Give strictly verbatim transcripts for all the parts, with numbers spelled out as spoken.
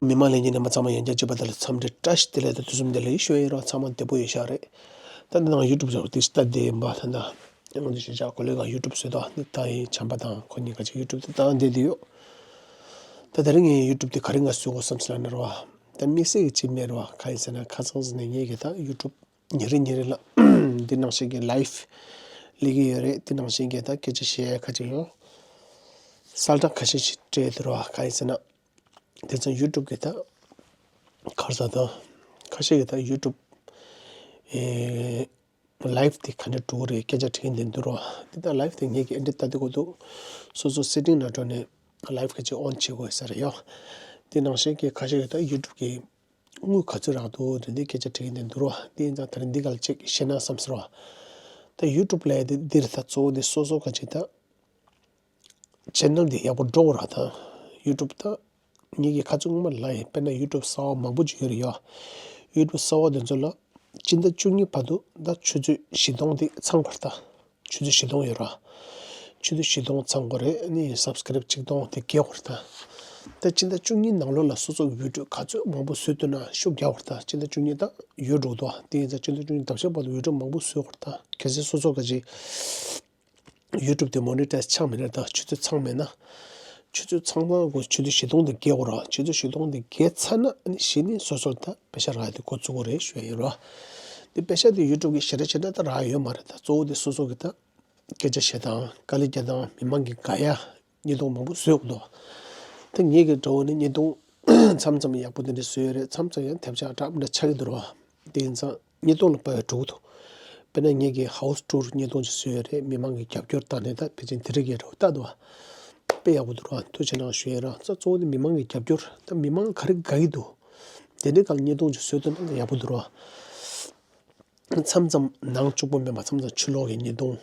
མི་མང་ལྷན་རྒྱས་རྣམ་པ་ཚང་མ་ཡང་བསྐྱར་གཅིག་པ་དེ་ལ་འཚམས་འདྲི་བཀྲ་ཤིས་བདེ་ལེགས་དང་དུས་གསུམ་བདེ་ལེགས་ཞུ་ཡ་ཡིན་རོགས། ཚང་མ་བདེ་པོ་ཡོད་ཤག་རེད། ད་འདི་ནང་ཡུ་ཊུབ་ཟེར་བ་དེ་ལྟ་བསྡད་ཡིན་པ། ད་ལྟ་ང་ཚོ་གཞིས་ཆགས་གོ་ལའི་སྒང་ཡུ་ཊུབ་བཟོས་དང་ནི་ད་ཡིན་བྱམས་པ་དང་ཁོ་གཉིས་ཀ་ཅིག་ཡུ་ཊུབ་དེ་བཏང་བསྡད་དེ་ཡོད། ད་དེ་རིང་ངས་ཡུ་ཊུབ་དེ་ག་རེ་ང་བཟོས་དགོས་བསམ་སོང་ན་རེད་བ། ད་དམིགས་བསལ་གྱི་ཅིག་མེད་རེད་བ། གང་ཡིན་ཟེར་ན་ཁ་སང་ཟེར་ནས་ངས་གི་ད་ཡུ་ཊུབ་ཉིན་རེ་ཉིན་རེ་ལ་འདི་ནང་བཞིན་གྱི་ལའིབ་སླེབས་ཀྱི་ཡོད་རེད། འདི་ནང་བཞིན་གྱི་ད་སྐད་ཆ་བཤད་ཡ་ཁ་ཅིག་ཡོད། གསལ་བསྒྲགས་ཁ་ཤས་ཤིག་སྤྲད་འདུག་ར། གང་ཡིན་ཟེར་ན་དེ་ཚོ་ཡུ་ཊུབ་གི་ད་ཁར་ས་དང་ཁ་ཤས་ཀྱི་ད་ཡུ་ཊུབ་ཨེ་ལའིབ་དེ་ག་འདྲ་འགྲོ་གི་རེད་སྐད་ཆ་དྲི་མཁན་དེ་འདུག་ར། འདི་ད་ལའིབ་དེ་ངས་ཀྱི་ཨེ་འདྲ་ལྟ་དེ་གོ་འདུག་སོ་སོ་སེ་ཊིང་ནང་འགྲོ་ནས་ལའིབ་ཁ་ཅིག་ཨོན་བྱེད་དགོས་ས་རེད་ཡ། འདི་ནང་བཞིན་གྱི་ཁ་ཤས་ཀྱི་ད་ཡུ་ཊུབ་གི་དངུལ་ག་ཚོད་རག་འདུག་དེ་འདྲའི་སྐད་ཆ་དྲི་མཁན་དེ་འདུག་ར། དེ་ཡིན་ཙང་ད་རེས་འདི་ག་ལ་ཅིག་བཤད་ན་བསམ་སོང་ར། ད་ཡུ་ཊུབ་ལབ་ཡ་དེ་འདིར་ད་གཙོ་བོ་དེ་སོ་སོ་ག་ཅིག་ད་ཆེ་ནལ་དེ་ཡག་པོ་འགྲོ་དགོས་ར། ད་ཡུ་ཊུབ་ད་ངེད་ཀྱི་ཁ་ཚུགས་སྔོན་མ་ལ་ཡིན་དཔེར་ན་ཡུ་ཊུབ་གསར་པ་མང་པོ་ཅིག་ཡོད་རེད་ཡ། ཡུ་ཊུབ་གསར་པ་དེ་ཚོ་ལ་སྤྱི་ཟླ་བཅུ་གཉིས་བར་དུ་ད་ཆུ་ཚོད་བཞི་སྟོང་དེ་ཚང་དགོས་ར། ད་ཆུ་ཚོད་བཞི་སྟོང་ཡོད་ར། ཆུ་ཚོད་བཞི་སྟོང་ཚང་དགོས་རེད། ཨ་ནི་སབ་སི་ཀ་རེབ་གཅིག་སྟོང་དེ་བརྒལ་དགོས་རེད་ད། ད་སྤྱི་ཟླ་བཅུ་གཉིས་ནང་ལོགས་ལ་སོ་སོ་བི་ཌིའོ་ག་ཚོད་མང་པོ་བཟོས་ཐུབ་ན་ཤུགས་རྒྱག་དགོས་རེད་ད། སྤྱི་ཟླ་བཅུ་གཉིས་ད་ཡོལ་འགྲོ་འདུག་དེ་ཡིན་ཙང་སྤྱི་ཟླ་བཅུ་གཉིས་བརྡབ་ཤག་བར་དུ་བི་ཌིའོ་མང་པོ་བཟོ་དགོས་རེད་ད། གལ་སྲིད་སོ་སོ་ག་ཅིག་ཡུ་ཊུབ་དེ་མོ་ནི་ཊའི་ཛི་ཆགས་མེད་ན་ད་ཆུ་ཚོད་ཚང་མེད་ན། ཆུ་ཚོད་ཚང་ཚང་དགོས་ཆུ་ཚོད་བཞི་སྟོང་དེ་བརྒལ་དགོས་ར། ཆུ་ཚོད་བཞི་སྟོང་དེ་བརྒལ་ཚར་ན་ཨ་ནི་གཞི་ནས་སོ་སོར་ད་པེ་ཤ་རག་ཡ་དེ་འགོ་བཙུགས་དགོས་རེད་ཞུ་ཡ་ཡིན་ར། དེ་པེ་ཤ་དེ་ཡུ་ཊུབ་གི་ཞེ་དྲག་ཞེ་དྲག་ད་རག་ཡ་ཡོད་མ་རེད། ད་གཙོ་བོ་དེ་སོ་སོ་གི་ད་སྐད་ཆ་བཤད་སྟངས་དཀའ་ལས་རྒྱག་སྟངས་མི་མང་གི་དགའ་ཡ་བརྙན་ཐུང་མང་པོ་བཟོས་དགོས་འདུག་ད་ངེད་ཀྱི་འདྲ་བོ་ནི་བརྙན་ཐུང་མཚམས་མཚམས་ཡག་པོ་དེ་འདྲ་བཟོས་ཡོད་རེད། མཚམས་མཚམས་ཡང་ཐེབས་ཆག་འདྲ་མི་འདྲ་ཆགས་ཀྱི་འདུག་ར། དེ་ཡིན་ཙང་བརྙན་ཐུང་ལ་དཔའ་བའི་འགྲོ་གི་འདུག་དཔེར་ན་ངེད་ཀྱི་ཧའུ་སི་ཊུར་བརྙན་ཐུང་ཅིག་བཟོས་ཡོད་རེད། མི་མང་གི་རྒྱབ་སྐྱོར་བཏང་ནས་ད་ཕལ་ཆེར་དེ་རིགས་ཀྱི་རོ་ལྟ་འདུག་དཔེ་ཡག་པོ་འདུག་ར། ཐུགས་རྗེ་གནང་ཞུ་ཡས་ར། ད་གཙོ་བོ་ནི་མི་མང་གི་རྒྱབ་སྐྱོར། ད་མི་མང་ག་རེ་དགའ་གི་འདུག་དེ་འདྲའི་སྒང་བརྙན་ཐུང་ཅིག་བཟོས་ཐུབ་ན་ད་ཡག་པོ་འདུག་ར། མཚམས་མཚམས་ནང་གཅིག་པོ་མེད་པ་མཚམས་མཚམས་ཕྱི་ལོགས་ཀྱི་བརྙན་ཐུང་།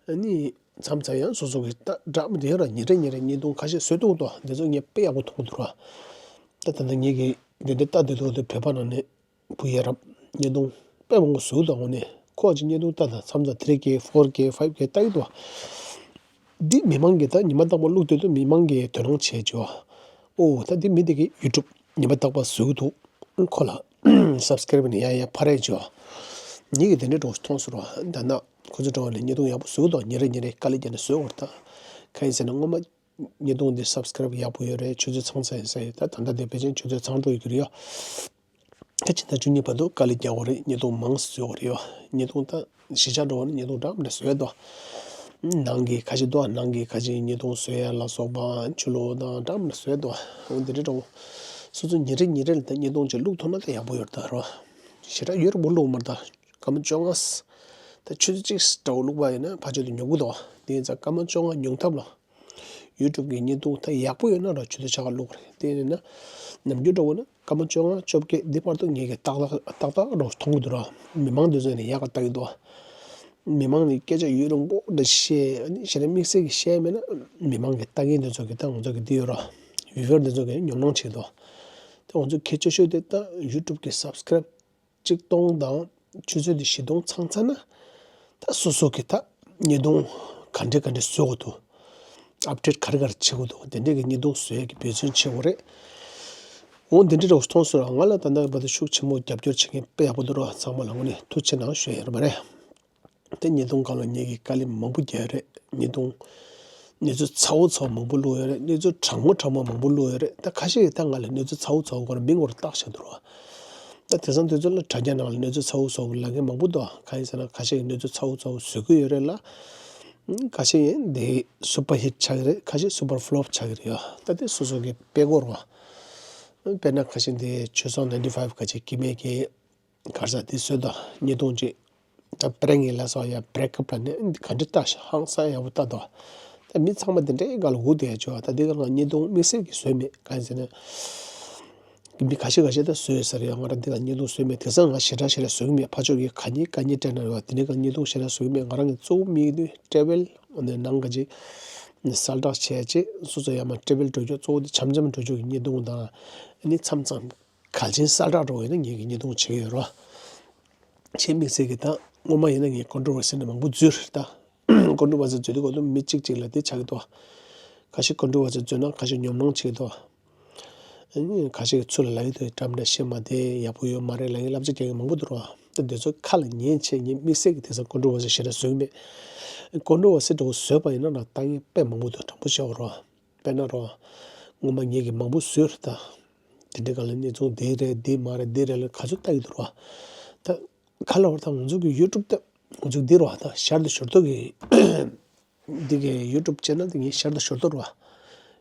ཨ་ནི་མཚམས་མཚམས་ཡང་སོ་སོ་གི་ད་འདྲ་མི་འདྲ་ཡོད་ར། ཉིན་རེ་ཉིན་རེ་བརྙན་ཐུང་ཁ་ཤས་བཟོས་ཐུབ་འདུག་དེ་ཚོ་ངས་དཔེ་ཡག་པོ་མཐོང་འདུག་ར། ད་ད་ལྟ་ངེད་ཀྱི་འདི་འདྲ་ལྟ་འདི་འདུག་དེ་བོད་པ་ནང་ནས་བུ་ཡ་རབས་བརྙན་ཐུང་དཔེ་མང་པོ་བཟོས་འདུག་འོ་ནས་ཁོ་ཅིག་བརྙན་ཐུང་ལྟ་དང་མཚམས་མཚམས་ཐི་རི་ཀེ་ཕོར་ཀེ་ཕའིབ་ཀེ་ལྟ་གི་འདུག་འདི་མི་མང་གིས་ད་ཉི་མ་རྟག་པར་བླུག་དུས་དུ་མི་མང་གིས་དོ་སྣང་བྱེད་ཅོ། ཨོ་ད་འདི་མི་འདི་གི་ཡུ་ཊུབ་ཉི་མ་རྟག་པར་བཟོ་གི་འདུག་ཁོ་ལ་སབ་སི་ཀ་རེབ་ནི་ཡ་ཡ་ཕ་རེ་ཅོ། ངེད་ཀྱི་དེ་འདྲའི་འགྲོ་མཐོང་སོང་ར། ད་ན་ཁོ་ཚོ་འགྲོ་བ་ནི་བརྙན་ཐུང་ཡག་པོ་བཟོ་གི་འདུག་ཉིན་རེ་ཉིན་རེ་དཀའ་ལས་བརྒྱབ་ནས་བཟོ་བར་ད། གང་ཡིན་ཟེར་ན་སྔོན་མ་བརྙན་ཐུང་འདི་སབ་སི་ཀ་རེབ་ཡག་པོ་ཡོད་རེད། ཆུ་ཚོད་ཚང་ཚར་ཡིན་ས་ཡོད། ད་ད་ལྟ་དེ་ཕལ་ཆེར་ཆུ་ཚོད་ཚང་འགྲོ་ཡི་གི་རེད་ཡ། ད་ཕྱི་ཟླ་བཅུ་གཉིས་བར་དུ་དཀའ་ལས་རྒྱག་དགོས་རེད། བརྙན་ཐུང་མང་ཙམ་བཟོ་དགོས་རེད་ཡ། བརྙན་ཐུང་ད་གཞིས་ཆགས་འགྲོ་བ་ནི་བརྙན་ཐུང་འདྲ་མི་འདྲ་བཟོས་འདུག་ནང་གི་ཁ་ཤས་འདུག་ནང་གི་ཁ་ཤས་བརྙན་ཐུང་བཟོ་ཡ་ལ་སོགས་པ་ཆུ་ལོག་དང་འདྲ་མི་འདྲ་བཟོས་འདུག་འོ་འདི་འདྲ་འདྲ་བོ་སོ་སོ་ཉིན་རེ་ཉིན་རེ་ལ་ད་བརྙན་ཐུང་ཅིག་བླུག་ཐུབ་ན་ད་ཡག་པོ་ཡོད་རེད་ད་རོ། ཞེ་དྲག་ཡོད་རེད་བླུག་མ་རེད་ད། སྐར་མ་བཅོ་ལྔ། ད་ཆུ་ཚོད་གཅིག་འདྲ་བོ་བླུག་པ་ཡིན་ན་ཕར་ཕྱོགས་དེ་ཉོབ་གི་འདུག་དེ་ཡིན་ཙང་སྐར་མ་བཅོ་ལྔ་ཉུང་མཐའ་ལ། ཡུ་ཊུབ་གི་བརྙན་ཐུང་ད་ཡག་པོ་ཡོད་ན་ར་ཆུ་ཚོད་ཕྱེད་ཀ་བླུག་རེད། དེ་ཡིན་ན་ནམ་རྒྱུན་འདྲ་བོ་ན་སྐར་མ་བཅོ་ལྔ་བཅོ་བརྒྱད་འདི་བར་དུ་ངེད་ཀྱིས་ཏག་ཏག་ཏག་ཏག་རོ་མཐོང་གི་འདུག་ར། མི་མང་འདི་ཚོ་ནས་ཡག་ག་ལྟ་གི་འདུག་མི་མང་ནས་སྐད་ཆ་ཡུན་རིང་པོ་འདྲ་བཤད་ཨ་ནི་གཞན་དམིགས་བསལ་གྱི་བཤད་མེད་ན་མི་མང་གི་ལྟ་མཁན་འདི་ཚོ་གི་ད་ང་ཚོ་གི་འདི་ཡོད་ར། བིའུ་ཝར་འདི་ཚོ་གི་ཉོབ་སྣང་བྱེད་ཀྱི་འདུག་དེ་ང་ཚོ་གལ་ཆེ་ཤོས་དེ་ད་ཡུ་ཊུབ་གི་སབ་སི་ཀ་རེབ་གཅིག་སྟོང་དང་ཆུ་ཚོད་དེ་བཞི་སྟོང་ཚང་ཚར་ན་ད་སོ་སོ་གི་ད་བརྙན་ཐུང་ག་འདྲས་ག་འདྲས་བཟོ་དགོས་འདུག་ཨབ་ཌེཊ་ག་རེ་ག་རེ་བྱེད་དགོས་འདུག་དེ་འདྲས་ཀྱི་བརྙན་ཐུང་བཟོ་ཡས་ཀྱི་འབད་བརྩོན་བྱེད་དགོས་རེད། འོ་འདི་འདྲས་རོགས་མཐོང་སོང་ར། ང་ལ་ད་ལྟ་བར་དུ་ཤུགས་ཆེན་པོ་རྒྱབ་སྐྱོར་བྱེད་མཁན་དཔེ་ཡག་པོ་འདུག་ར། ཚང་མ་ལ་དངོས་གནས་ཐུགས་རྗེ་གནང་ཞུ་ཡ་ཡོད་རེད་མ་རེད། དེ་བརྙན་ཐུང་སྒང་ལ་ངེད་ཀྱིས་དཀའ་ལས་མང་པོ་རྒྱག་ཡོད་རེད། བརྙན་ཐུང་གནས་ཚུལ་ཚ་བོ་ཚ་བོ་མང་པོ་བླུགས་ཡོད་རེད། གནས་ཚུལ་གྲང་མོ་གྲང་མོ་མང་པོ་བླུགས་ཡོད་རེད། ད་ཁ་ཤས་ཀྱིས་ད་ང་ལ་གནས་ཚུལ་ཚ་བོ་ཚ་བོ་སྐོར་མིང་སྐོར་བཏགས་བཞག་འདུག་ར། ད་དེང་སང་དུས་ཚོད་ལ་དྲ་རྒྱ་ནང་ལ་གནས་ཚུལ་ཚ་བོ་ཚ་བོ་ལབ་མཁན་མང་པོ་འདུག་གང་ཡིན་ཟེར་ན་ཁ་ཤས་ཀྱིས་གནས་ཚུལ་ཚ་བོ་ཚ་བོ་བཟོ་གི་ཡོད་རེད་ལ། ཁ་ཤས་ཡིན་དེ་སུ་པར་ཧིཊ་ཆགས་ཀྱི་རེད། ཁ་ཤས་སུ་པར་ཕ་ལོབ་ཆགས་ཀྱི་རེད་ཡ། ད་དེ་སོ་སོ་གི་དཔེ་སྐོར་བ། དཔེར་ན་ཁ་ཤས་དེ་ཆོས་སོང་ནའིན་ཊི་ཕའིབ་ག་ཅིག་སྐྱེ་དམན་གྱི་གར་ས་དེ་བཟོས་དང་བརྙན་ཐུང་ཅིག་ད་པྲེང་ངེ་ལ་སོགས་ཡ་བྷེ་རེག་ཨབ་ལ་ནི་ག་འདྲ་ལྟ་ཤག་ཧང་སང་ཡག་པོ་ལྟ་དོ། ད་མི་ཚང་མ་དེ་འདྲའི་སྒང་ལ་འུ་དེ་ཡ་ཅོ། ད་འདི་ག་ང་བརྙན་ཐུང་དམིགས་བསལ་གྱི་བཟོས་མེད། གང་ཡིན་ཟེར་ན་མི་ཁ་ཤས་ཁ་ཤས་ད་བཟོས་ཡོད་ས་རེད་ཡ། ང་རང་འདི་ག་བརྙན་ཐུང་བཟོས་མེད། དེང་སང་ང་ཞེ་དྲག་ཞེ་དྲག་བཟོ་གི་མེད། ཕར་ཕྱོགས་ཀྱི་ག་ཉིན་ག་ཉིན་སྤྲད་ན་རེད་བ། དེ་འདྲའི་ག་བརྙན་ཐུང་ཞེ་དྲག་བཟོ་གི་མེད། ང་རང་གི་གཙོ་བོ་དམིགས་ཡུལ་ཊེ་བེལ་ནང་ག་ཅིག་གསལ་བསྒྲགས་བྱས་ཅིག་སོ་སོ་ཡ་མ་ཊེ་བེལ་འགྲོ་རྒྱུ་གཙོ་བོ་དེ་འཆམ་འཆམ་འགྲོ་རྒྱུ་གི་བརྙན་ཐུང་དང་ཨ་ནི་མཚམས་མཚམས་གལ་ཆེན་གསལ་བསྒྲགས་འགྲོ་བ་ཡིན་ན་ངེད་ཀྱི་བརྙན་ཐུང་བྱེད་ཀྱི་ཡོད་རོ། ཆེས་དམིགས་བསལ་གྱི་ད་སྔོན་མ་ཡིན་ན་ངས་ཀོན་ཊོ་བར་སི་ནི་མང་པོ་བཟོས་རེད། ད་ ཀོན་ཊོ་བར་སི་བརྗོད་དུས་སྐབས་དུ་མི་གཅིག་གཅིག་ལ་དེ་ཆགས་ཀྱི་འདུག་ཁ་ཤས་ཀོན་ཊོ་བར་སི་བརྗོད་ན་ཁ་ཤས་ཉོབ་སྣང་བྱེད་ཀྱི་འདུག་ཨ་ནི་ཁ་ཤས་ཀྱིས་ཚུར་ལ་ལབ་ཀྱི་འདུག་འདྲ་མི་འདྲ་བཤད་མ་དེ་ཡག་པོ་ཡོད་མ་རེད་ལབ་མཁན་ལབ་ཀྱི་རྒྱག་མཁན་མང་པོ་འདུག་ར། ད་དེ་ཚོ་ཁ་ལ་ཉན་བྱས་ངས་དམིགས་བསལ་གྱི་དེང་སང་ཀོན་ཊོ་བར་སི་ཞེ་དྲག་བཟོ་གི་མེད། ཀོན་ཊོ་བར་སི་འདྲ་བོ་བཟོས་པ་ཡིན་ན་ལ་ལྟ་མཁན་དཔེ་མང་པོ་འདུག་དྲང་པོ་བཤད་པ་ར། དཔེར་ན་རོ། སྔོན་མ་ངེད་ཀྱིས་མང་པོ་བཟོས་རེད་ད། དེ་འདྲའི་སྒང་ལ་གནས་ཚུལ་འདི་རེད་འདི་མ་རེད་འདི་རེད་ལ་ག་ཚོད་ལྟ་གི་འདུག་རོ། ད། ག་ལ་བར་ད་ང་ཚོ་གི་ཡུ་ཊུབ་ད། ང་ཚོ་འདི་རོ་ད་ཤར་དུ་ཞོར་དུ་གི། འདི་གི་ཡུ་ཊུབ་ཅེ་ནལ་འདི་ངས་ཤར་དུ་ཞོར་དུ་རོ།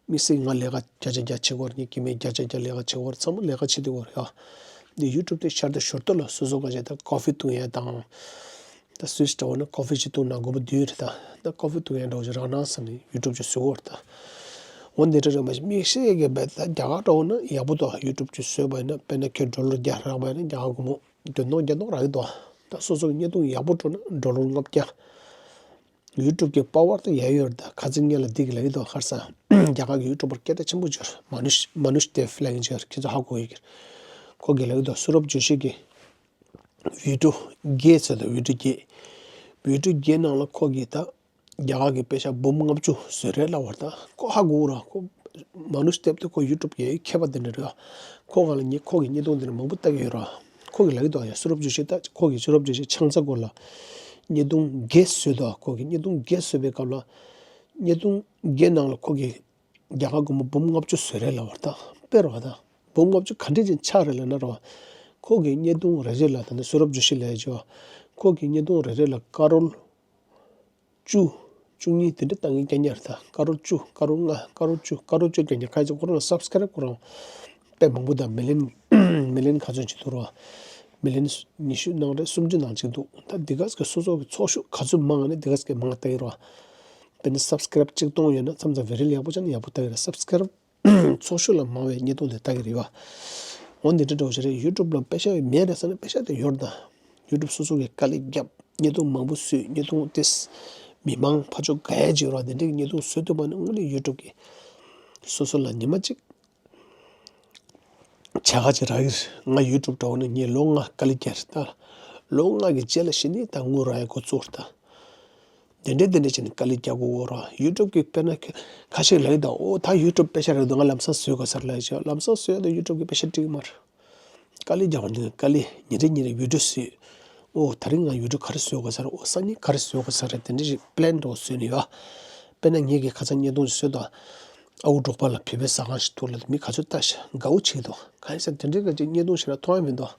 དམིགས་བསལ་ང་ལས་ཀ་བརྒྱ་ཆ་བརྒྱ་བྱེད་དགོས་རེད། ངའི་སྐྱེ་དམན་བརྒྱ་ཆ་བརྒྱ་ལས་ཀ་བྱེད་དགོས་རེད། ཚང་མ་ལས་ཀ་བྱེད་དགོས་རེད་ཡ། འདི་ཡུ་ཊུབ་དེ་ཤར་དུ་ཞོར་དུ་ལ་སོ་སོ་ག་ཅེ་ད་ཀོ་ཕི་བཏུང་ཡ་དང་། ད་སུས་འདྲ་བོ་ན་ཀོ་ཕི་ཞིག་བཏུང་ན་དགོས་པ་བསྡུས་རེད་ད། ད་ཀོ་ཕི་བཏུང་ཡ་འདྲ་བོ་ཞིག་རག་ན་བསམ་ནས་ཡུ་ཊུབ་ཅིག་བཟོས་ཡོད་རེད་ད། འོ་འདི་འདྲ་རེད་མ་གཞི་དམིགས་བསལ་གྱི་རྦད་ད་རྒྱ་གར་འདྲ་བོ་ན་ཡག་པོ་འདུག་ཡུ་ཊུབ་ཅིག་བཟོས་པ་ཡིན་ན་དཔེར་ན་ཁྱོད་ཌོ་ལར་བརྒྱ་རག་པ་ཡིན་ན་རྒྱ་གར་སྒོར་མོ་བདུན་སྟོང་བརྒྱད་སྟོང་རག་གི་འདུག་ད་སོ་སོ་གི་བརྙན་ཐུང་ཡག་པོ་སྤྲོད་ན་ཌོ་ལར་ལྔ་བརྒྱ། ཡུ་ཊུབ་ཀྱི་པ་ཝར་དེ་ཡ་ཡོད་རེད་ད། ཁ་སང་ངས་ལ་འདི་གི་ལབ་ཀྱི་འདུག་ཧར་ས་རྒྱ་གར་གྱི་ཡུ་ཊུབ་པར་སྐད་གྲགས་ཆེན་པོ་ཅིག་ཡོད་རེད། མ་ནུཤ་མ་ནུཤ་དེབ་ལབ་མཁན་ཅིག་ཡོད་རེད། ཁྱེད་ཚོ་ཧ་གོ་ཡོད་ཀྱི་རེད། ཁོ་གིས་ལབ་ཀྱི་འདུག་སུ་རབ་ཇོ་ཤི་གི་བི་ཌིའོ་བརྒྱད་ཟེར་དང་། བི་ཌིའོ་བརྒྱད། བི་ཌིའོ་བརྒྱད་ནང་ལ་ཁོ་གིས་ད་རྒྱ་གར་གྱི་པེ་ཤ་འབུམ་ལྔ་བཅུ་བཟོས་རེད་ལབ་པ་རེད་ད། ཁོ་ཧ་གོ་ར། ཁོ་མ་ནུཤ་དེབ་དེ་ཁོ་ཡུ་ཊུབ་གི་མཁས་པ་དེ་འདྲ་རེད། ཁོ་ག་ལ་ངས་ཁོ་གི་བརྙན་ཐུང་དེ་འདྲ་མང་པོ་ལྟ་གི་ཡོད་ར། ཁོ་གིས་ལབ་ཀྱི་འདུག་ཡ། སུ་རབ་ཇོ་ཤི་ད་ཁོ་གིས་སུ་རབ་ཇོ་ཤི་ཆང་ས་སྐོར་ལ་བརྙན་ཐུང་བརྒྱད་བཟོས་འདུག་ཁོ་གིས་བརྙན་ཐུང་བརྒྱད་བཟོས་པའི་སྐབས་ལ། བརྙན་ཐུང་བརྒྱད་ནང་ལ་ཁོ་གིས་རྒྱ་གར་སྒོར་མོ་འབུམ་ལྔ་བཅུ་བཟོས་རེད་ལབ་པ་རེད་ད། དཔེ་རེད་པ་ད། འབུམ་ལྔ་བཅུ་ག་འདྲས་ཅིག་ཆགས་རེད་ལབ་ན་རེད་པ། ཁོ་གིས་བརྙན་ཐུང་རེ་རེ་ལ་ད་ནི་སུ་རབ་ཇོ་ཤི་ལབ་ཡ་ཅིག་ཡོད། ཁོ་གིས་བརྙན་ཐུང་རེ་རེ་ལ་ཀ་རོར་བཅུ། བཅུ་གཉིས་དེ་འདྲ་བཏང་མཁན་རྐྱང་རྐྱང་རེད་ད། ཀ་རོར་བཅུ། ཀ་རོར་ལྔ། ཀ་རོར་བཅུ། ཀ་རོར་བཅོ་བརྒྱད་རྐྱང་། ཁ་ཅིག་ཁོ་རང་ལ་སབ་སི་ཀ་རབ་ཁོ་རང་དཔེ་མང་པོ་དང་མི་ལན་མི་ལན་ག་ཚོད་ཅིག་འདུག་ར། མི་ལན་ཉི་ཤུ་ནང་རེད། སུམ་ཅུ་ནང་ཅིག་འདུག་ད་འདི་ག་ཙམ་གྱི་སོ་སོ་གི་ཚོགས་ཞུགས་ག་ཚོད་མང་ནས་འདི་ག་ཙམ་གྱི་མང་ལྟ་གི་ར། དཔེར་ན་སབ་སི་ཀ་རབ་གཅིག་སྟོང་ཡོད་ན་མཚམས་མཚམས་བི་རིལ་ཡག་པོ་ཆགས་ན་ཡག་པོ་ལྟ་གི་ར། སབ་སི་ཀ་རབ་ཚོགས་ཞུགས་ལ་མང་བའི་བརྙན་ཐུང་དེ་ལྟ་གི་རེད་པ། འོ་འདི་འདྲ་འདྲ་བོ་ཞིག་རེད། ཡུ་ཊུབ་ལ་པེ་ཤ་མེད་རེད་ཟེར་ན་པེ་ཤ་དེ་ཡོད་རེད་ད། ཡུ་ཊུབ་སོ་སོ་གིས་དཀའ་ལས་བརྒྱབ། བརྙན་ཐུང་མང་པོ་བཟོས། བརྙན་ཐུང་དེ་མི་མང་ཕར་ཕྱོགས་ག་ཡ་ཅིག་ཡོད་ར། དེ་འདྲའི་བརྙན་ཐུང་བཟོ་ཐུབ་པ་ནི་དངོས་གནས་ཡུ་ཊུབ་ཀྱིས་སོ་སོ་ལ་ཉི་མ་གཅིག་བྱ་དགའ་ཅིག་རག་གི་རེད། ང་ཡུ་ཊུབ་འདྲ་བོ་ནི་ངས་ལོ་ལྔ་དཀའ་ལས་བརྒྱབ་རེད་ད། ལོ་ལྔ་གི་རྗེས་ལ་གཞི་ནས་ད་དངུལ་རག་ཡ་འགོ་བཙུགས་རེད་ད། དེ་འདྲས་དེ་འདྲས་བྱས་ནས་དཀའ་ལས་རྒྱག་དགོས་ར། ཡུ་ཊུབ་ཀྱིས་དཔེར་ན་ཁ་ཤས་ལབ་ཡོད་ད། ཨོ་ད་ཡུ་ཊུབ་པེ་ཤ་རག་འདུག་ང་ལམ་སང་བཟོས་དགོས་ས་རེད་ལབ་བྱས། ལམ་སང་བཟོས་ཡ་ད་ཡུ་ཊུབ་ཀྱིས་པེ་ཤ་སྤྲད་ཀྱི་མ་རེད། དཀའ་ལས་རྒྱག་པ་འདི་དཀའ་ལས་ཉིན་རེ་ཉིན་རེ་བི་ཌིའོ་བཟོས། ཨོ་ད་རིང་ང་བི་ཌིའོ་ག་རེ་བཟོས་དགོས་ས་རེད། ཨོ་སང་ཉིན་ག་རེ་བཟོས་དགོས་ས་རེད། དེ་འདྲས་ཞིག་པི་ལེན་འདྲ་བོ་བཟོས་ནས་ཡོད། དཔེར་ན་ངེད་ཀྱིས་ཁ་སང་བརྙན་ཐུང་ཞིག་བཟོས་དང་། ཨ་ཁུ་འབྲོག་པ་ལ་བོད་པའི་ཟ་ཁང་ཞིག་འདུག་ལབ། མི་ག་ཚོད་ལྟ་ཤག་དགའ་པོ་བྱེད་ཀྱི་འདུག་གང་ཡིན་ཟེར་ན་དེ་འདྲའི་ག་ཅིག་བརྙན་ཐུང་ཞིག་ལ་མཐོང་ཡ་མི་འདུག་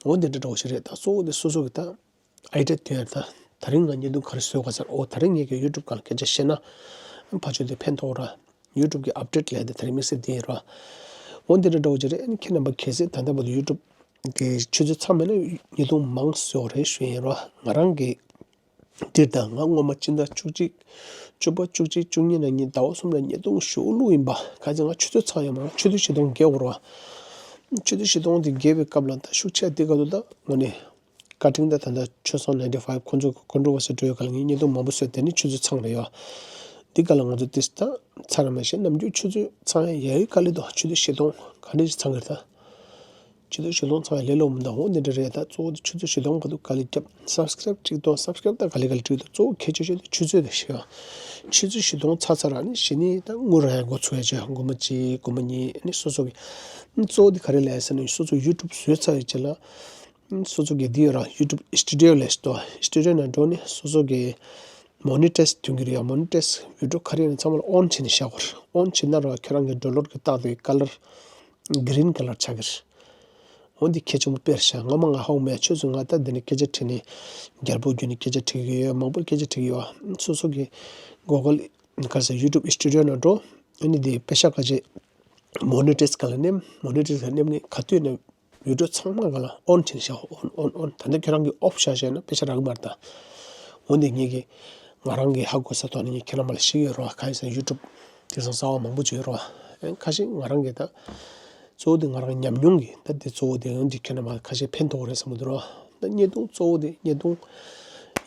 འོ་འདི་འདྲ་འདྲ་བོ་ཞིག་རེད། ད་གཙོ་བོ་དེ་སོ་སོ་གི་ད་ཨའི་ཌི་ཡ་དོན་ཡ་ད། ད་རིང་ང་བརྙན་ཐུང་ག་རེ་བཟོས་དགོས་ས་རེད། ཨོ་ད་རིང་ངེད་ཀྱི་ཡུ་ཊུབ་སྒང་ལ་སྐད་ཆ་བཤད་ན་ཕར་ཕྱོགས་དེ་ཕན་ཐོགས་ར། ཡུ་ཊུབ་ཀྱི་ཨབ་ཌེཊ་ལབ་ཡ་དེ་ད་རིང་དམིགས་བསལ་དེ་ཡིན་ར། འོ་འདི་འདྲ་འདྲ་བོ་ཅིག་རེད། ཨ་ནི་ཁྱེད་རྣམ་པ་གལ་སྲིད་ད་ལྟ་བར་དུ་ཡུ་ཊུབ་གི་ཆུ་ཚོད་ཚང་མེད་ན་བརྙན་ཐུང་མང་བཟོ་རེད་ཞུ་ཡིན་ར། ང་རང་གི་འདིར་ད་ང་སྔོན་མ་སྤྱི་ཟླ་བཅུ་གཅིག་བཅུ་པ་བཅུ་གཅིག་བཅུ་གཉིས་ནང་ཉིན་ཟླ་བ་གསུམ་ལ་བརྙན་ཐུང་ཞེ་པོ་བླུགས་ཡིན་པ། ག་ཚོད་ང་ཆུ་ཚོད་ཚང་ཡོད་མ་རེད། ཆུ་ཚོད་བཞི་སྟོང་བརྒལ་འགྲོ་ར། ཆུ་ཚོད་བཞི་སྟོང་དེ་བརྒལ་བའི་སྐབས་ལ་ད་ཤུགས་ཆེ་དེ་ག་དུས་ད་ངོ་ནས། བཀའ་དྲིན་ད་ད་ལྟ་ཆོས་བཟང་ninety five ཁོང་ཚོ་གི་ཀོན་ཊོ་བར་སི་འགྲོ་ཡོད་ག་ལ་ངས་བརྙན་ཐུང་མང་པོ་བཟོས། དེ་ནི་ཆུ་ཚོད་ཚང་རེད་ཡ། འདི་ག་ལ་ང་ཚོ་ཏིས་ད་ཚར་མ་ཤེས། ནམ་རྒྱུན་ཆུ་ཚོད་ཚང་ཡ་ཡ་ཡི་ག་ལེ་དོ། ཆུ་ཚོད་བཞི་སྟོང་ག་འདྲ་ཞིག་ཚང་གི་རེད་ད། ཆུ་ཚོད་བཞི་སྟོང་ཚང་ཡ་ལས་སླ་པོ་མི་འདུག་འོ་འདི་འདྲ་རེད་ད། གཙོ་བོ་དེ་ཆུ་ཚོད་བཞི་སྟོང་ག་དུས་ག་ལེ་བརྒྱབ། སབ་སི་ཀ་རབ་གཅིག་སྟོང་། སབ་སི་ཀ་རབ་ད་ག་ལེ་ག་ལེ་བསྒྲིགས་འདུག་གཙོ་བོ་གལ་ཆེ་ཤོས་དེ་ཆུ་ཚོད་དེ་ཤེས་ཡ། ཆུ་ཚོད་བཞི་སྟོང་ཚར་ཚར་ར་ནི་གཞི་ནས་ད་དངུལ་རག་ཡ་འགོ་ཚུགས་ཡ་ཆེ། སྒོར་མོ་གཅིག་སྒོར་མོ་གཉིས་ནི་སོ་སོ་གི། གཙོ་བོ་དེ་ག་རེ་ལབ་ཡ་ཟེར་ན་སོ་སོ་ཡུ་ཊུབ་བཟོས་ཚར་བའི་རྗེས་ལ། སོ་སོ་གི་འདི་ཡོད་ར། ཡུ་ཊུབ་སི་ཊུ་ཌི་ཡོ་ལབ་ཡ་ཞིག་འདུག་སི་ཊུ་ཌི་ཡོ་ནང་འགྲོ་ནས་སོ་སོ་གི་མོ་ནི་ཊའི་ཛི་ཐོན་གྱི་རེད་ཡ། མོ་ནི་ཊའི་ཛི་བི་ཌིའོ་ག་རེ་ཡིན་ན་ཚང་མ་ལ་ཨོན་བྱས་ནས་བཞག་དགོས་རེད། ཨོན་བྱས་ན་ར་ཁྱོད་རང་གི་ཌོ་ལར་གྱི་རྟགས་དེ་ཀ་ལར་གི་རིན་ཀ་ལར་ཆགས་ཀྱི་རེད། འོ་འདི་གལ་ཆེན་པོ་དཔེ་རེད་ཤག་སྔོན་མ་ང་ཧ་གོ་མེད། ཆུ་ཚོད་ང་ད་འདི་ནས་སྐད་ཆ་དྲིས་ནས་རྒྱལ་པོ་བརྒྱུད་ནས་སྐད་ཆ་དྲི་གི་ཡོད། མང་པོར་སྐད་ཆ་དྲི་གི་ཡོད། སོ་སོ་གི་གུ་གལ་ག་རེ་ཟེར་ཡུ་ཊུབ་སི་ཊུ་ཌི་ཡོ་ནང་འགྲོ། ཨ་ནི་འདི་པེ་ཤ་ག་ཅིག་མོ་ནི་ཊའི་ཛི་ག་ལ་མནན། མོ་ནི་ཊའི་ཛི་ག་མནན་ནས་ག་དུས་ནས་བི་ཌིའོ་ཚང་མ་ག་ལ་ཨོན་བྱས་བཞག་ཨོན་ཨོན་ཨོན། ད་ལྟ་ཁྱོད་རང་གིས་ཨོཕ་བཞག་བཞག་ན་པེ་ཤ་རག་གི་མ་རེད་ད། འོ་འདི་ངེད་ཀྱི་ང་རང་གི་ཧ་གོ་ས་ཐོག་ནས་ངས་ཁྱེད་རང་མ་ལ་ཞིག་ཡོད་རོགས། གང་ཡིན་ཟེར་ན་ཡུ་ཊུབ་དེང་སང་གསར་པ་མང་པོ་ཅིག་ཡོད་རོགས། ཁ་ཤས་ང་རང་གི་ད་གཙོ་བོ་དེ་ང་རང་ཉམས་མྱོང་གི་ད་དེ་གཙོ་བོ་དེ་ཡང་འདི་ཁྱོད་རྣམ་པ་ཁ་ཤས་ཕན་ཐོགས་རེད་བསམ་གྱི་འདུག་རོགས། ད་བརྙན་ཐུང་གཙོ་བོ་དེ་བརྙན་ཐུང་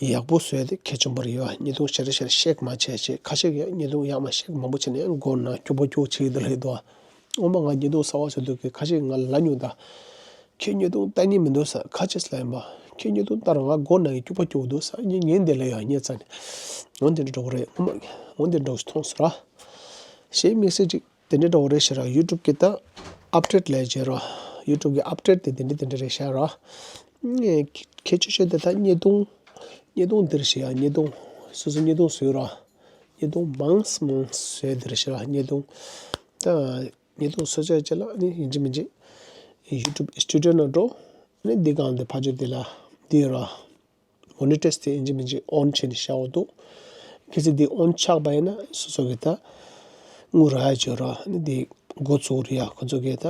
ཡག་པོ་བཟོས་ཏེ་གལ་ཆེན་པོ་རེད་ཡ། བརྙན་ཐུང་ཞེ་དྲག་ཞེ་དྲག་ཤེག་མ་བྱས་བྱས། ཁ་ཤས་ཀྱིས་བརྙན་ཐུང་ཡག་མ་ཤེག་མང་པོ་བྱས་ནས་ཡང་མགོ་ན་སྐྱུག་པ་སྐྱུག་བྱེད་ཀྱི་འདུག་ལབ་ཀྱི་འདུག་སྔོན་མ་ང་བརྙན་ཐུང་གསར་པ་བཟོ་དུས་ཀྱི་ཁ་ཤས་ང་ལ་ལབ་མྱོང་ད། ཁྱེད་བརྙན་ཐུང་ལྟ་མཁན་མི་འདུག་ས། ཁ་ཅིག་ལབ་ཡིན་པ། ཁྱེད་བརྙན་ཐུང་ལྟ་ར་ང་མགོ་ན་གི་སྐྱུག་པ་སྐྱུག་འདུག་ས། ངས་ངས་འདི་ལབ་ཡ་ངས་རྩ་ནས། འོ་འདི་འདྲ་འགྲོ་གི་རེད། ངོ་མ་འོ་འདི་འདྲ་ཞིག་མཐོང་སོང་ར། གཞན་དམིགས་བསལ་ཅིག་དེ་འདྲ་འདྲ་བོ་རེད་ཤག་ར། ཡུ་ཊུབ་གི་ད་ཨབ་ཌེཊ་ལབ་བྱས་ར། ཡུ་ཊུབ་གི་ཨབ་ཌེཊ་དེ་དེ་འདྲ་དེ་འདྲ་རེད་ཤག་ར། ངས་གལ་ཆེ་ཤོས་དེ་ད་བརྙན་ཐུང་། བརྙན་ཐུང་འདི་རེད་ཤག་ཡ། བརྙན་ཐུང་། སོ་སོ་བརྙན་ཐུང་བཟོས་ར། བརྙན་ཐུང་མང་ཙམ་མང་ཙམ་བཟོས་འདི་རེད་ཤག་ར། བརྙན་ཐུང་ད་བརྙན་ཐུང་བཟོ་བྱས་རྗེས་ལ་ནི་ཡིན་གཅིག་མིན་གཅིག་ཡུ་ཊུབ་སི་ཊུ་ཌི་ཡོ་ནང་འགྲོ། ནི་འདི་སྒང་དེ་ཕར་ཕྱོགས་དེ་ལ་འདི་ཡོད་ར། མོ་ནི་ཊའི་ཛི་དེ་ཡིན་གཅིག་མིན་གཅིག་ཨོན་བྱས་ནས་བཞག་པ་འདུག་གལ་སྲིད་འདི་ཨོན་ཆགས་པ་ཡིན་ན་སོ་སོ་གི་ད་དངུལ་རག་ཡ་ཅིག་ཡོད་ར། ནི་འདི་འགོ་བཙུགས་རེད་ཡ། ཁོ་ཚོ་གི་ད་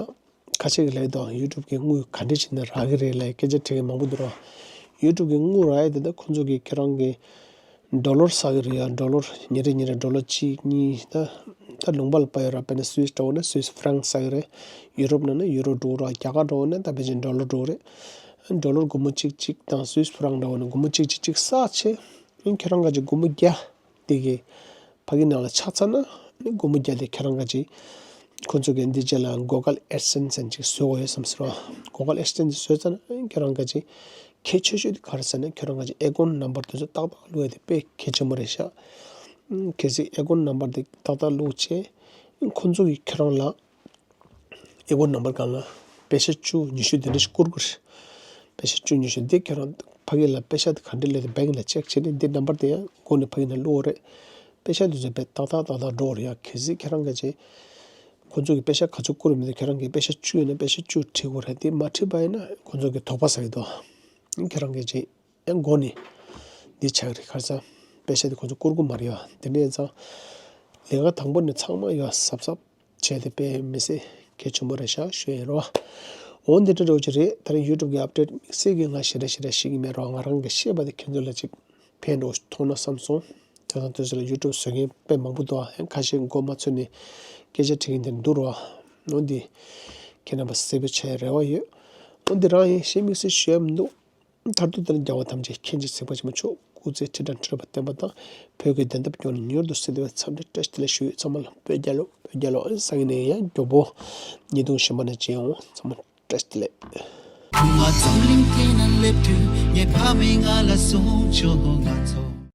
ཁ་ཤས་ཀྱིས་ལབ་དང་། ཡུ་ཊུབ་གི་དངུལ་ག་འདྲ་བྱས་ན་རག་གི་རེད་ལབ་སྐད་ཆ་དྲི་མཁན་མང་པོ་འདུག་ར། ཡུ་ཊུབ་གི་དངུལ་རག་ཡ་དེ་ད་ཁོ་ཚོ་གི་ཁྱེད་རང་གི་ཌོ་ལར་བསགས་ཀྱི་རེད་ཡ། ཌོ་ལར་ཉིན་རེ་ཉིན་རེ་ཌོ་ལར་གཅིག་གཉིས། ད་ད་ལུང་པ་ལ་དཔག་ཡོད་ར། དཔེར་ན་སུད་སི་འདྲ་བོ་ན་སུད་སི་ཧྥ་རན་སི་བསགས་ཀྱི་རེད། ཡུ་རོབ་ནང་ན་ཡུ་རོ་འགྲོ་གི་ར། རྒྱ་གར་འདྲ་བོ་ན་ད་ཕལ་ཆེར་ཌོ་ལར་འགྲོ་གི་རེད། ཌོ་ལར་སྒོར་མོ་གཅིག་གཅིག་དང་སུད་སི་ཧྥ་རན་འདྲ་བོ་ན་སྒོར་མོ་གཅིག་གཅིག་གཅིག་བསགས་བྱས། ཁྱེད་རང་ག་ཅིག་སྒོར་མོ་བརྒྱ་དེ་གི་ཕ་གི་ནང་ལ་ཆགས་ཚར་ན། སྒོར་མོ་བརྒྱ་དེ་ཁྱེད་རང་ག་ཅིག་ཁོ་ཚོ་གི་འདི་རྗེས་ལ་གུ་གལ་ཨེ་ཌི་སེན་སི་ཟེར་ཅིག་བཟོ་དགོས་ཡོད་བསམ་སོང་ར། གུ་གལ་ཨེ་ཌི་སེན་སི་བཟོས་ཚར་ན་ཁྱེད་རང་ག་ཅིག་གལ་ཆེ་ཤོས་དེ་ག་རེ་ཟེར་ན། ཁྱེད་རང་ག་ཅིག་ཨེ་ཀོན་ནམ་བར་དེ་ཚོ་ཏག་ཏག་བླུགས་ཡ་དེ་དཔེ་གལ་ཆེན་པོ་རེད་ཤག་གལ་སྲིད་ཨེ་ཀོན་ནམ་བར་དེ་ཏག་ཏག་བླུགས་བྱས། ཁོ་ཚོ་གིས་ཁྱེད་རང་ལ་ཨེ་ཀོན་ནམ་བར་སྒང་ལ་པེ་ཤ་བཅུ་ཉི་ཤུ་དེ་འདྲ་ཞིག་བསྐུར་དགོས་རེད། པེ་ཤ་བཅུ་ཉི་ཤུ་དེ་ཁྱེད་རང་ཕ་གི་ལ་པེ་ཤ་དེ་ག་འདྲ་སླེབས་ཏེ་བེང་ལ་ཅེག་བྱས་ནས་འདི་ནམ་བར་དེ་ཡང་སྒོ་ནས་ཕ་གི་ནང་བླུགས་རེད། པེ་ཤ་དེ་ཚོ་དཔེ་ཏག་ཏག་ཏག་ཏག་འགྲོ་རེད་ཡ། གལ་སྲིད་ཁྱེད་རང་ག་ཅིག་ཁོ་ཚོ་གིས་པེ་ཤ་ག་ཚོད་བསྐུར་མིན་དེ་ཁྱེད་རང་གིས་པེ་ཤ་བཅུ་ཡོད་ན་པེ་ཤ་བཅུ་བྲིས་དགོས་རེད། དེ་མ་བྲིས་པ་ཡིན་ན་ཁོ་ཚོ་གིས་དོགས་པ་ཟ་གི་འདུག་ཁྱེད་རང་ག་ཅིག་ཡང་སྒོ་ནས་འདི་ཆགས་རེད། ཁ་སང་པེ་ཤ་དེ་ཁོ་ཚོ་བསྐུར་གི་མ་རེད་ཡ། དེ་འདྲ་ཡིན་ཙང་ལས་ཀ་དང་པོ་ནས་ཚང་མ་ཡ་གཟབ་གཟབ་བྱས་ཏེ་དཔེ་མི་སྲིད་གལ་ཆེན་པོ་རེད་ཤག་ཞུ་ཡིན་རོ། འོ་འདི་འདྲ་འདྲ་བོ་ཅིག་རེད། ད་རིང་ཡུ་ཊུབ་གི་ཨབ་ཌེཊ་དམིགས་བསལ་གྱི་ང་ཞེ་དྲག་ཞེ་དྲག་ཤེས་ཀྱི་མེད་རོ། ང་རང་གི་ཤེས་པ་དེ་ཁྱེད་ཚོ་ལ་ཅིག་ཕན་འགྲོ་མཐོང་ན་བསམ་སོང་། དེང་སང་དུས་ཚོད་ལ་ཡུ་ཊུབ་བཟོ་མཁན་དཔེ་མང་པོ་འདུག་ཨ། ཁ་ཤས་མགོ་མ་ཚོས་ནས་སྐད་ཆ་དྲི་མཁན་དེ་འདུག་རོ། འོ་འདི་ཁྱེད་རྣམ་པ་གསལ་པོ་བྱེད་རེ་བ་ཡོད། འོ་འདི་རང་ཡིན། གཞན་དམིགས་བསལ་ཞུ་ཡ་མི་འདུག་མཐར་ཐུག་དེ་ནི་རྒྱལ་བ་ཐམས་ཅད་མཁྱེན་ཅིང་གཟིགས་པ་ཆེན་པོ་མཆོག་སྐུ་ཚེ་ཁྲི་ཕྲག་ཁྲི་ལོ་བརྟན་པ་དང་། བོད་ཀྱི་བདེན་མཐའ་སྐྱོང་ནས་མྱུར་དུ་གསལ་ཏེ་འཚམས་འདྲི་བཀྲ་ཤིས་བདེ་ལེགས་ཞུ་ཡོད། ཚང་མ་ལ་བོད་རྒྱལ་ལོ། བོད་རྒྱལ་ལོ། སང་ཉིན་ནས་ཡང་མགྱོགས་པོ་ཉིས་སྟོང་གཞན་པ་ནས་མཇལ་ཡོང་། ཚང་མ་བཀྲ་ཤིས་བདེ་ལེགས། ཁུ་མ་རྫོང་གླིང་དེ་ན་སླེབས་དུས་ངའི་ཕ་མས་ང་ལ་གསུངས་བྱུང་། ང་ཚོ་